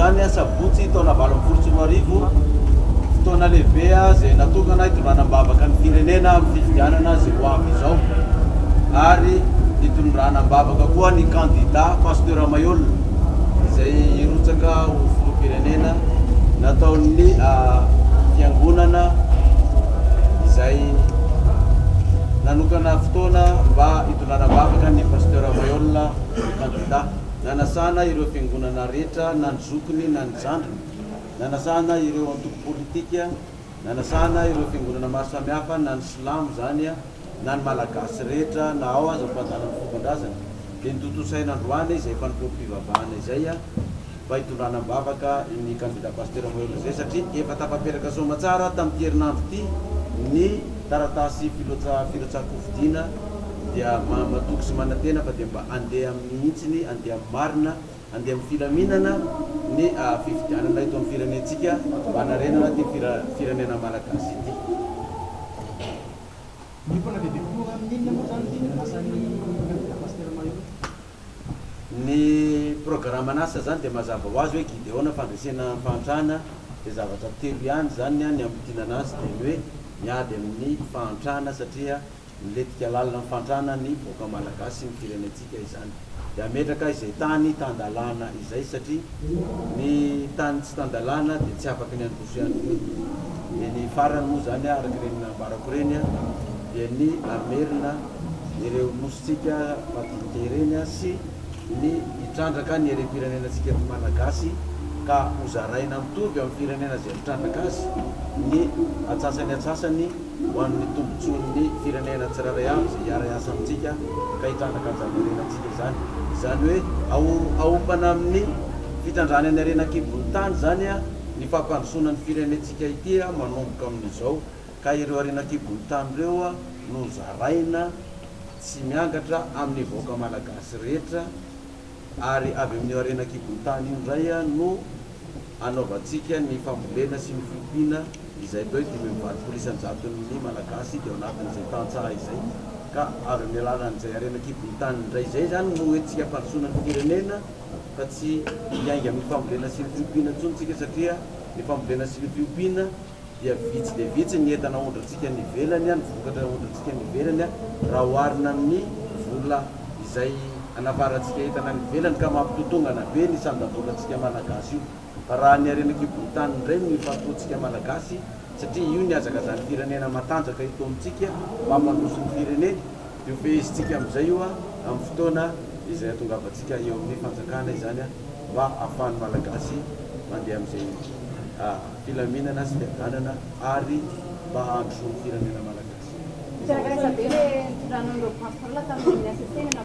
Androany sabotsy taona 2018, fotoana lehibe izay natokana hitondrana am-bavaka ny firenena amin'ny fifidianana izay ho avy izao ary hitondrana am-bavaka koa ny kandida Pasteur Mailhol izay hirotsaka ho filoham-pirenena nataon'ny fiangonana izay nanokana fotoana mba hitondrana am-bavaka ny Pasteur Mailhol kandida. Nanasana ireo fiangonana rehetra na ny zokiny na ny zandriny, nanasana ireo antoko politika, nanasana ireo fiangonana maro samihafa na ny silamo izany na ny malagasy rehetra na ao aza ny mpandala ny fomban-drazana dia notontosaina androany izay fanompoam-pivavahana izay mba hitondrana am-bavaka ny kandida Pasteur Moelo izay satria efa tafaperaka soamatsara tamin'ity herinandro ity ny taratasy firotsahan-kofidina dia matoky sy manantena fa dia mba handeha amin'ny hintsiny, handeha amin'ny marina, handeha amin'ny filaminana ny fifidianana eto amin'ny firenentsika mba hanarenana ity firenena malagasy ity. Miompana bebe kokoa amin'ny inona moa izany ny dinganasan'ny kandida Pasitera Mahery? Ny programan'asa izany dia mazava ho azy hoe Gideona fandresena ny fahantrana dia zavatra telo ihany izany ny hamintinana azy dia ny hoe miady amin'ny fahantrana satria Milentika lalina amin'ny fahantrana ny vahoaka malagasy sy ny firenentsika izany. Dia hametraka izay tany tan-dalàna izay satria ny tany tsy tan-dalàna dia tsy afaky ny handroso ihany koa. Dia ny farany moa izany araka ireny nambarako ireny dia ny hamerina ireo nosintsika madinika ireny sy ny hitrandraka ny harem-pirenenantsika eto malagasy ka hozaraina mitovy amin'ny firenena izay mitrandraka azy ny atsasany atsasany ho an'ny tombotsoan'ny firenena tsirairay avy izay hiara-hiasa amintsika ka hitrandraka an'izany harenantsika izany. Izany hoe aompana amin'ny fitrandrahana ny harena an-kibon'ny tany izany ny fampandrosoana ny firenentsika ity manomboka amin'izao ka ireo harena an-kibon'ny tany ireo no zaraina tsy miangatra amin'ny vahoaka malagasy rehetra. Ary avy amin'io harena an-kibon'ny tany io indray no anaovantsika ny fambolena sy ny fiompiana izay atao hoe 85%-n'ny Malagasy dia ao anatin'izay tantsaha izay. Ka avy amin'ny alalan'izay harena an-kibon'ny tany indray izay izany no entintsika hampandrosoana ny firenena fa tsy hiainga amin'ny fambolena sy ny fiompiana intsony isika satria ny fambolena sy ny fiompiana dia vitsy dia vitsy ny entana aondrantsika any ivelany, ny vokatra aondrantsika any ivelany raha oharina amin'ny vola izay anafarantsika entana any ivelany ka mampitotongana be ny sandam-bolantsika malagasy io. Fa raha ny harena an-kibon'ny tany indray no ifantohantsika malagasy satria io ny hazakazan'ny firenena matanjaka eto amintsika mampandroso ny fireneny dia ho fehezintsika amin'izay io amin'ny fotoana izay hatongavantsika eo amin'ny fanjakana izany mba hahafahan'ny malagasy mandeha amin'izay filaminana sy fiadanana ary mba hahandrosoan'ny firenena malagasy. Niteraka resabe le nitondrana an'ireo banderole tamin'ny HCC.